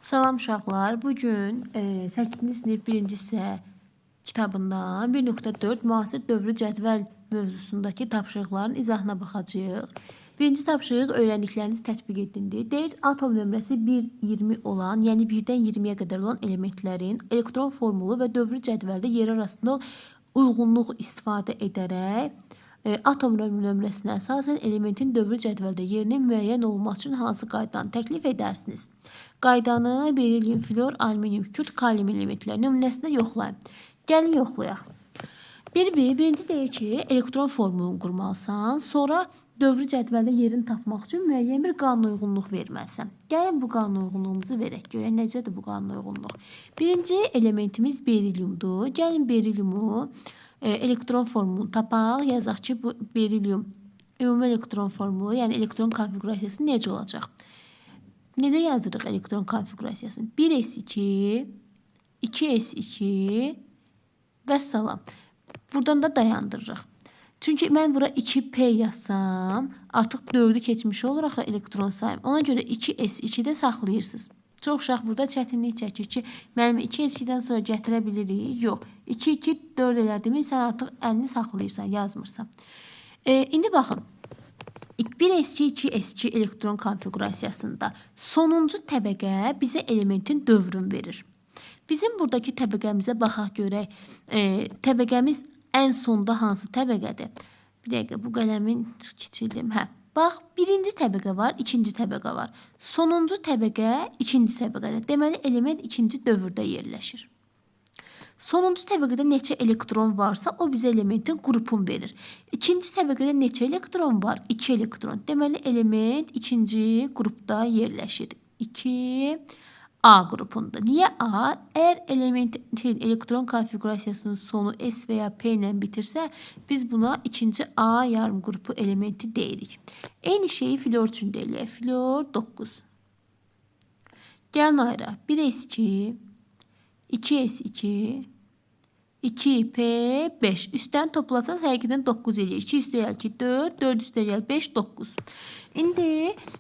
Salam uşaqlar. Bugün 8-ci sinif 1-ci hissə kitabından 1.4 müasir dövrü cədvəl mövzusundakı tapşırıqların izahına baxacağıq. Birinci tapşırıq öyrəndiklərinizi tətbiq edindir. Deyir, atom nömrəsi 1-20 olan, yəni 1-dən 20-yə qədər olan elementlərin elektron formulu və dövrü cədvəldə yeri arasında uyğunluq istifadə edərək atom nömrəsinə əsasən elementin dövrü cədvəldə yerinin müəyyən olunması üçün hansı qaydanı təklif edərsiniz? Qaydanı berilium, flor, alüminium, kükürt, kalium elementləri nümunəsində yoxlayın. Gəlin yoxlayaq. Birinci deyir ki, elektron formulunu qurmalısan, sonra dövrü cədvəldə yerini tapmaq üçün müəyyən bir qanunauyğunluq verməlisən. Gəlin bu qanunauyğunluğumuzu verək. Görək necədir bu qanunauyğunluq. Birinci elementimiz beriliumdur. Gəlin beriliumu elektron formulunu tapaq. Yazaq ki, bu berilium ümumi elektron formulu, yəni elektron konfiqurasiyası necə olacaq? Necə yazırıq elektron konfiqurasiyasını? 1s2, 2s2 və salam. Buradan da dayandırırıq. Çünki mən bura 2p yazsam, artıq 4-ü keçmiş olur axı elektron sayım. Ona görə 2s2-də saxlayırsınız. Çox uşaq burada çətinlik çəkir ki, mənim 2s2-dən sonra gətirə bilirik. Yox, 2, 2, 4 elədimi, sən artıq əlini saxlayırsan, yazmırsan. İndi baxın. 1s2, 2s2 elektron konfiqurasiyasında sonuncu təbəqə bizə elementin dövrünü verir. Bizim buradakı təbəqəmizə baxaq görək. Təbəqəmiz ən sonda hansı təbəqədir? Bir dəqiqə, bu qələmin kiçildim. Hə. Bax, birinci təbəqə var, ikinci təbəqə var. Sonuncu təbəqə ikinci təbəqədir. Deməli, element ikinci dövrdə yerləşir. Sonuncu təbəqədə neçə elektron varsa, o bizə elementin qrupunu verir. İkinci təbəqədə neçə elektron var? 2 elektron. Deməli, element ikinci qrupda yerləşir. 2 A qrupunda. Niyə A? Əgər elementin elektron konfiqurasiyasının sonu S və ya P ilə bitirsə, biz buna ikinci A yarım qrupu elementi deyirik. Eyni şeyi flor üçün də eləyək. Flor 9. Gəlin ayıraq. 1S2, 2S2, 2P5. Üstdən toplasanız həqiqətən 9 eləyir. 2 üstə gəl ki 4, 4 üstə gəl 5, 9.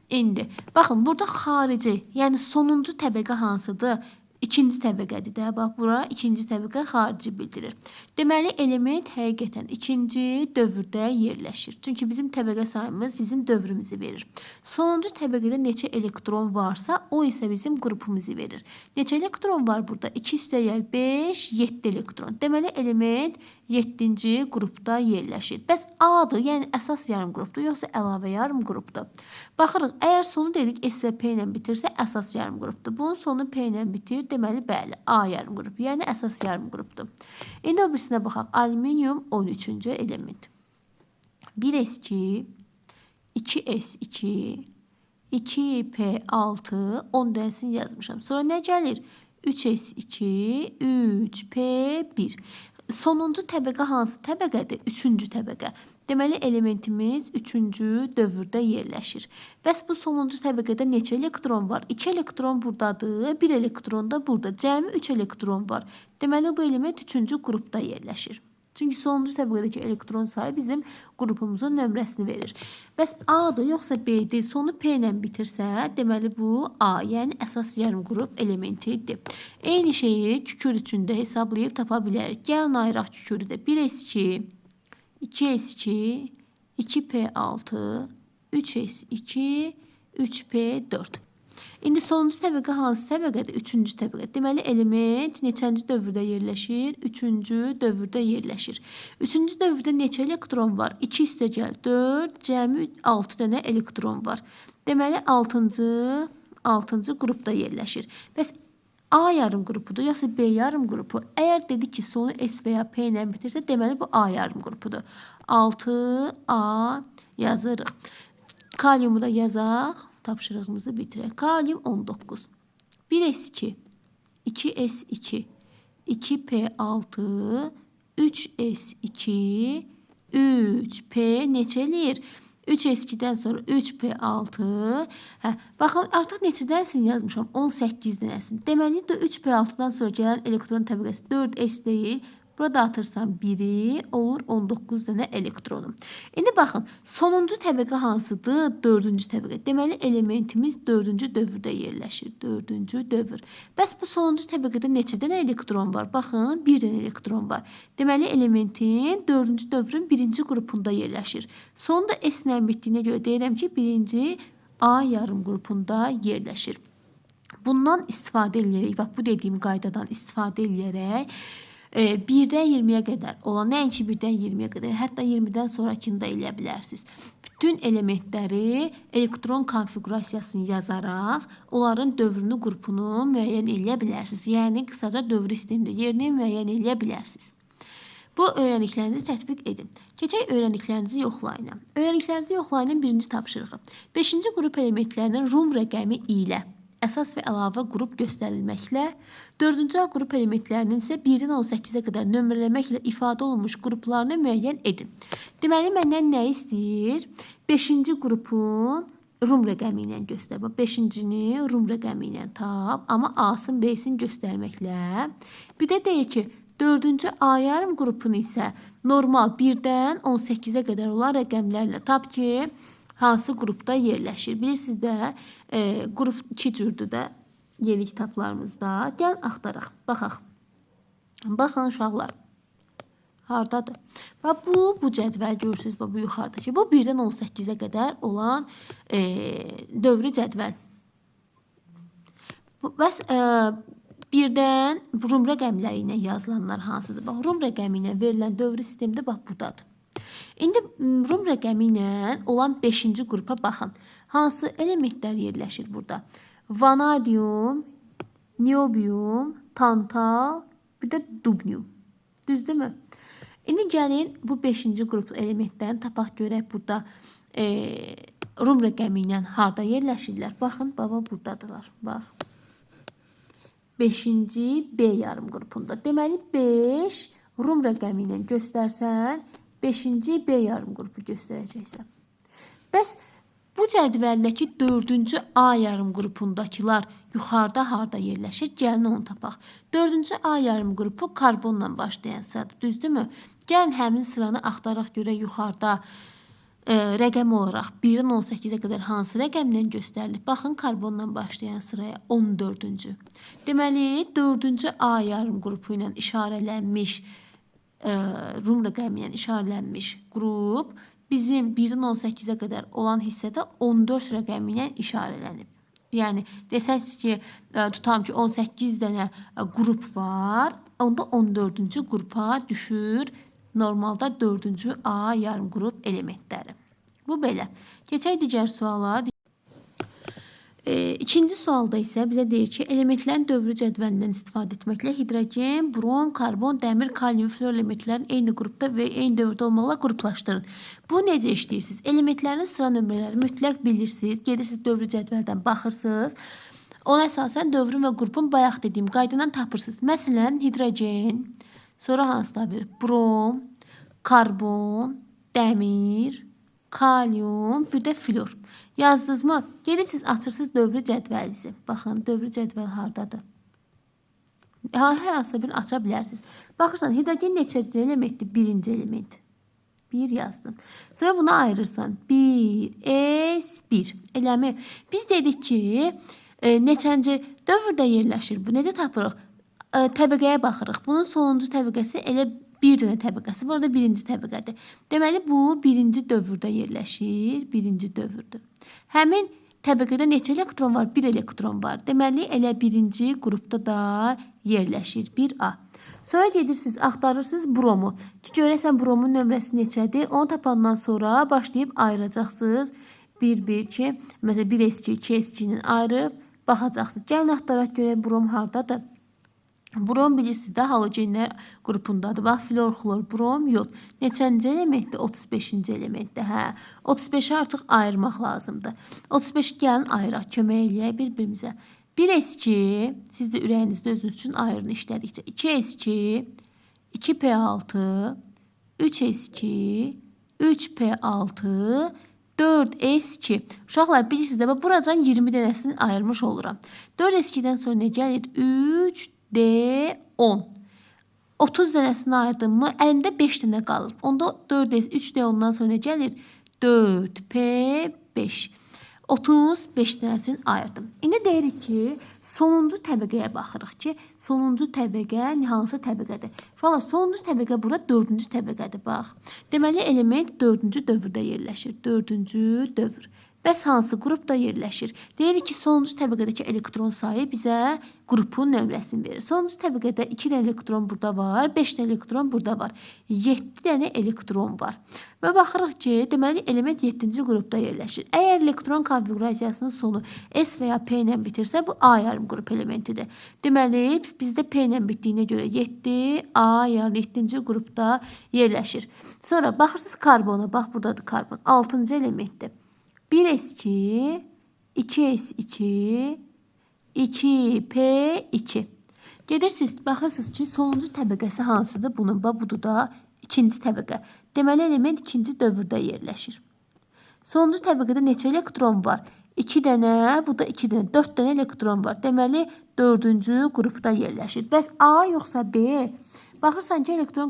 İndi baxın burada xarici, yəni sonuncu təbəqə hansıdır? İkinci təbəqədir də. Bax bura ikinci təbəqə xarici bildirir. Deməli element həqiqətən ikinci dövrdə yerləşir. Çünki bizim təbəqə sayımız bizim dövrümüzü verir. Sonuncu təbəqədə neçə elektron varsa, o isə bizim qrupumuzu verir. Neçə elektron var burada? 2 üstə gəl 5, 7 elektron. Deməli element 7-ci qrupda yerləşir. Bəs A-dır, yəni əsas yarım qrupdur, yoxsa əlavə yarım qrupdur? Baxırıq, əgər sonu dedik S və P ilə bitirsə, əsas yarım qrupdur. Bunun sonu P ilə bitir, deməli bəli, A yarım qrup, yəni əsas yarım qrupdur. İndi o birisinə baxaq. Alüminium 13-cü element. 1S2, 2S2, 2P6, 10 dənəsini yazmışam. Sonra nə gəlir? 3S2, 3P1. Sonuncu təbəqə hansı təbəqədir? Üçüncü təbəqə. Deməli, elementimiz üçüncü dövrdə yerləşir. Bəs bu sonuncu təbəqədə neçə elektron var? 2 elektron buradadır, 1 elektron da burada. Cəmi 3 elektron var. Deməli, bu element üçüncü qrupda yerləşir. Çünki sonuncu təbəqədəki elektron sayı bizim qrupumuzun nömrəsini verir. Bəs A-dır, yoxsa B-dir? Sonu P ilə bitirsə, deməli bu A, yəni əsas yarım qrup elementidir. Eyni şeyi kükür üçün də hesablayıb tapa bilərik. Gəlin ayıraq kükürü də. 1S2, 2S2, 2P6, 3S2, 3P4. İndi sonuncu təbəqə hansı təbəqədir? Üçüncü təbəqə. Deməli, element neçənci dövrdə yerləşir? Üçüncü dövrdə yerləşir. Üçüncü dövrdə neçə elektron var? 2 üstə gəl 4, cəmi 6 dənə elektron var. Deməli, 6-cı qrupda yerləşir. Bəs A yarım qrupudur, yoxsa B yarım qrupu? Əgər dedik ki, sonu S və ya P ilə bitirsə, deməli bu A yarım qrupudur. 6A yazırıq. Kaliumu da yazaq. Tapşırığımızı bitirək. Kalium 19. 1S2, 2S2, 2P6, 3S2, 3P neçə eləyir? 3S2-dən sonra 3P6. Hə, baxın, artıq neçə dənəsini yazmışam? 18 dənəsini. Deməli, 3P6-dan sonra gələn elektron təbəqəsi 4S deyil. Burada atırsan 1-i, olur 19 dənə elektronum. İndi baxın, sonuncu təbəqə hansıdır? 4-cü təbəqə. Deməli, elementimiz 4-cü dövrdə yerləşir. 4-cü dövr. Bəs bu sonuncu təbəqədə neçə dənə elektron var? Baxın, 1 dənə elektron var. Deməli, elementin 4-cü dövrün 1-ci qrupunda yerləşir. Sonda S ilə bitdiyinə görə deyirəm ki, 1-ci A yarım qrupunda yerləşir. Bundan istifadə eləyərək, bax bu dediyim qaydadan istifadə eləyərək 1-dən 20-yə qədər olan, nəinki 1-dən 20-yə qədər, hətta 20-dən sonrakını da eləyə bilərsiniz. Bütün elementləri elektron konfiqurasiyasını yazaraq onların dövrünü, qrupunu müəyyən eləyə bilərsiniz. Yəni, qısaca dövrü sistemdə yerini müəyyən eləyə bilərsiniz. Bu öyrəndiklərinizi tətbiq edin. Keçək öyrəndiklərinizi yoxlayın. Öyrəndiklərinizi yoxlayının birinci tapşırığı. 5-ci qrup elementlərinin Rum rəqəmi ilə əsas və əlavə qrup göstərilməklə, 4-cü A qrup elementlərinin isə 1-dən 18-ə qədər nömrələməklə ifadə olunmuş qruplarını müəyyən edin. Deməli, məndən nə istəyir? 5-ci qrupun Rum rəqəmi ilə göstər. Bax, 5-cini Rum rəqəmi ilə tap, amma A-sın, B-sin göstərməklə. Bir də deyir ki, 4-cü A yarım qrupunu isə normal 1-dən 18-ə qədər olan rəqəmlərlə tap ki, hansı qrupda yerləşir. Bilirsiniz də, qrup 2 cürdür də yeni kitablarımızda. Gəlin axtaraq, baxaq. Baxın uşaqlar, hardadır? Bax, bu cədvəl görürsünüz, bax, bu yuxarıdakı. Bu 1-dən 18-ə qədər olan dövrü cədvəl. Bəs 1-dən Rum rəqəmləri ilə yazılanlar hansıdır? Bax, Rum rəqəmi ilə verilən dövrü sistemdə bax, buradadır. İndi Rum rəqəmi ilə olan 5-ci qrupa baxın. Hansı elementlər yerləşir burada? Vanadium, niobium, tantal, bir də dubnium. Düzdürmü? İndi gəlin bu 5-ci qrup elementlərini tapaq görək burada Rum rəqəmi ilə harda yerləşirlər. Baxın, baba buradadırlar. Bax. 5-ci B yarım qrupunda. Deməli, 5 Rum rəqəmi ilə göstərsən, 5-ci B yarım qrupu göstərəcəksən. Bəs bu cədvəldəki 4-cü A yarım qrupundakılar yuxarıda harda yerləşir? Gəlin onu tapaq. 4-cü A yarım qrupu karbonla başlayan sıradır. Düzdürmü? Gəlin həmin sıranı axtaraq görək yuxarıda rəqəm olaraq 1-dən 18-ə qədər hansı rəqəmlə göstərilir? Baxın, karbonla başlayan sıraya 14-cü. Deməli, 4-cü A yarım qrupu ilə işarələnmiş, Rum rəqəmi ilə işarələnmiş qrup bizim 1-dən 18-ə qədər olan hissədə 14 rəqəmi ilə işarələnib. Yəni, desəz ki, tutam ki, 18 dənə qrup var, onda 14-cü qrupa düşür normalda 4-cü A yarım qrup elementləri. Bu belə. Keçək digər suala. İkinci sualda isə bizə deyir ki, elementlərin dövrü cədvəlindən istifadə etməklə hidrogen, brom, karbon, dəmir, kalium, flor elementlərin eyni qrupda və eyni dövrdə olmaqla qruplaşdırın. Bu necə işləyirsiniz? Elementlərin sıra nömrələri mütləq bilirsiniz. Gedirsiniz dövrü cədvəldən baxırsınız. Ona əsasən dövrün və qrupun bayaq dediyim qaydadan tapırsınız. Məsələn, hidrogen, sonra hansılar verir? Brom, karbon, dəmir, kalium, bir də flor. Yazdınızmı? Gedirsiniz, açırsınız dövrü cədvəlinizi. Baxın, dövrü cədvəl hardadır? Hər hansısa birini aça bilərsiniz. Baxırsan, hidrogen neçənci elementdir? Birinci element. 1 yazdın. Sonra bunu ayırırsan. 1, S, 1. Eləmi? Biz dedik ki, neçənci dövrdə yerləşir bu? Necə tapırıq? Təbəqəyə baxırıq. Bunun sonuncu təbəqəsi elə bir dənə təbəqəsi. Burada birinci təbəqədir. Deməli, bu birinci dövrdə yerləşir. Birinci dövrdür. Həmin təbəqədə neçə elektron var? Bir elektron var. Deməli, elə birinci qrupda da yerləşir. 1A. Sonra gedirsiniz, axtarırsınız bromu. Ki, görəsən bromun nömrəsi neçədir? Onu tapandan sonra başlayıb ayıracaqsınız. 1, 1, 2. Məsələn, 1 S2, 2 S2 ilə ayırıb baxacaqsınız. Gəlin axtaraq görək brom hardadır. Brom bilirsiniz də halogenlər qrupundadır. Bax, flor, xlor, brom, yod. Neçənci elementdir? 35-ci elementdir. Hə, 35-i artıq ayırmaq lazımdır. 35-i gəlin ayıraq, kömək eləyək bir-birimizə. 1 S2, siz də ürəyinizdə özünüz üçün ayırın işlədikcə. 2 S2, 2 P6, 3 S2, 3 P6, 4 S2. Uşaqlar, bilirsiniz də, bax, buracan 20 dənəsini ayırmış oluram. 4 S2-dən sonra nə gəlir? 3 D10. 30 dənəsini ayırdım mı, əlimdə 5 dənə qalır. Onda 4S, 3D ondan sonra nə gəlir? 4P5. 35 dənəsini ayırdım. İndi deyirik ki, sonuncu təbəqəyə baxırıq ki, sonuncu təbəqə hansı təbəqədir? Uşaqlar, sonuncu təbəqə burada 4-cü təbəqədir, bax. Deməli, element 4-cü dövrdə yerləşir. 4-cü dövr. Bəs hansı qrupda yerləşir? Deyirik ki, sonuncu təbəqədəki elektron sayı bizə qrupun nömrəsini verir. Sonuncu təbəqədə 2 dənə elektron burada var, 5 dənə elektron burada var. 7 dənə elektron var. Və baxırıq ki, deməli element 7-ci qrupda yerləşir. Əgər elektron konfiqurasiyasının sonu S və ya P ilə bitirsə, bu A yarım qrup elementidir. Deməli, bizdə P ilə bitdiyinə görə 7 A yarım 7-ci qrupda yerləşir. Sonra baxırsınız karbona, bax buradadır karbon, 6-cı elementdir. 1s2, 2s2, 2p2. Gedirsiniz, baxırsınız ki, sonuncu təbəqəsi hansıdır? Bunun, bax, budur da ikinci təbəqə. Deməli, element ikinci dövrdə yerləşir. Sonuncu təbəqədə neçə elektron var? 2 dənə, bu da 2 dənə, 4 dənə elektron var. Deməli, 4-cü qrupda yerləşir. Bəs A yoxsa B? Baxırsan ki, elektron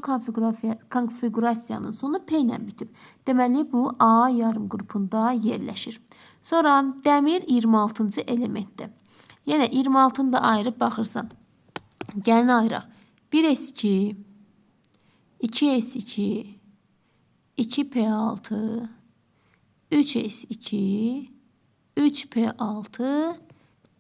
konfiqurasiyanın sonu P ilə bitib. Deməli, bu A yarım qrupunda yerləşir. Sonra dəmir 26-cı elementdir. Yenə 26-nı da ayırıb baxırsan. Gəlin ayıraq. 1s2, 2s2, 2p6, 3s2, 3p6,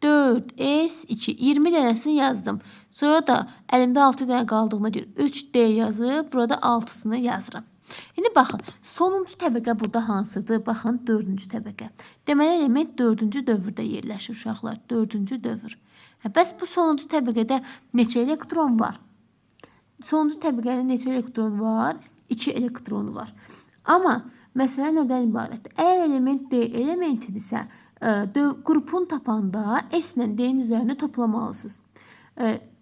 4s2. 20 dənəsini yazdım. Sonra da əlimdə 6 dənə qaldığına görə 3d yazıb, burada 6-sını yazıram. İndi baxın, sonuncu təbəqə burada hansıdır? Baxın, 4-cü təbəqə. Deməli, element 4-cü dövrdə yerləşir uşaqlar. 4-cü dövr. Bəs bu sonuncu təbəqədə neçə elektron var? Sonuncu təbəqədə neçə elektron var? 2 elektronu var. Amma məsələ nədən ibarətdir? Əgər element D elementidirsə, qrupun tapanda S ilə D-nin üzərində toplamalısınız.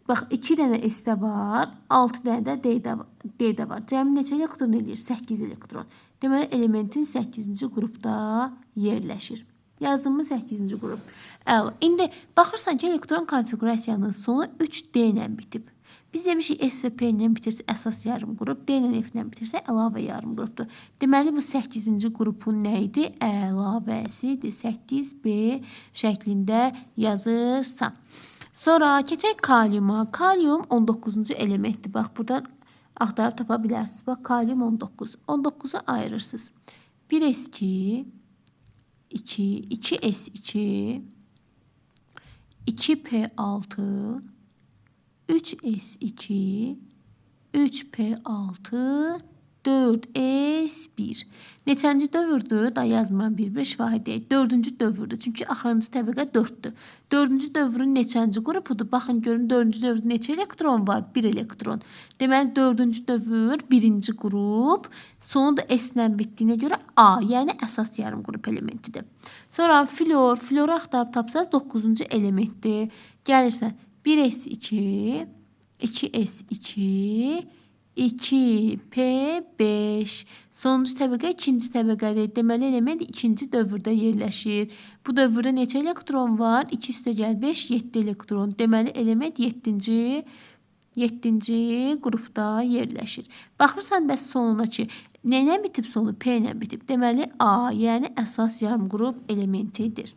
Bax, 2 dənə S-də var, 6 dənə də D-də var. Cəmi neçə elektron eləyir? 8 elektron. Deməli, elementin 8-ci qrupda yerləşir. Yazdığımız 8-ci qrup. Əla. İndi baxırsan ki, elektron konfiqurasiyanın sonu 3D ilə bitib. Biz demişik S və P ilə bitirsə əsas yarım qrup, D ilə F ilə bitirsə əlavə yarım qrupdur. Deməli, bu 8-ci qrupun nə idi? Əlavəsidir. 8B şəklində yazırsan. Sonra keçək kaliuma. Kalium 19-cu elementdir. Bax, buradan axtarıb tapa bilərsiniz. Bax, kalium 19. 19-u ayırırsınız. 1s2, 2, 2s2, 2p6, 3s2, 3p6, 4s1. Neçənci dövrdür? Da yazmıram, bir-bir şifahi deyək. 4-cü dövrdür. Çünki axırıncı təbəqə 4-dür. 4-cü dövrün neçənci qrupudur? Baxın, görün, 4-cü dövrdə neçə elektron var? 1 elektron. Deməli, 4-cü dövr 1-ci qrup. Sonu da S ilə bitdiyinə görə A, yəni əsas yarım qrup elementidir. Sonra flor. Floru axtarıb tapsanız 9-cu elementdir. Gəlirsən 1s2, 2s2, 2p5. Sonuncu təbəqə ikinci təbəqədir. Deməli, element ikinci dövrdə yerləşir. Bu dövrdə neçə elektron var? 2 üstə gəl 5, 7 elektron. Deməli, element 7-ci qrupda yerləşir. Baxırsan bəs sonuna ki, nə ilə bitib sonu? P ilə bitib. Deməli, A, yəni əsas yarım qrup elementidir.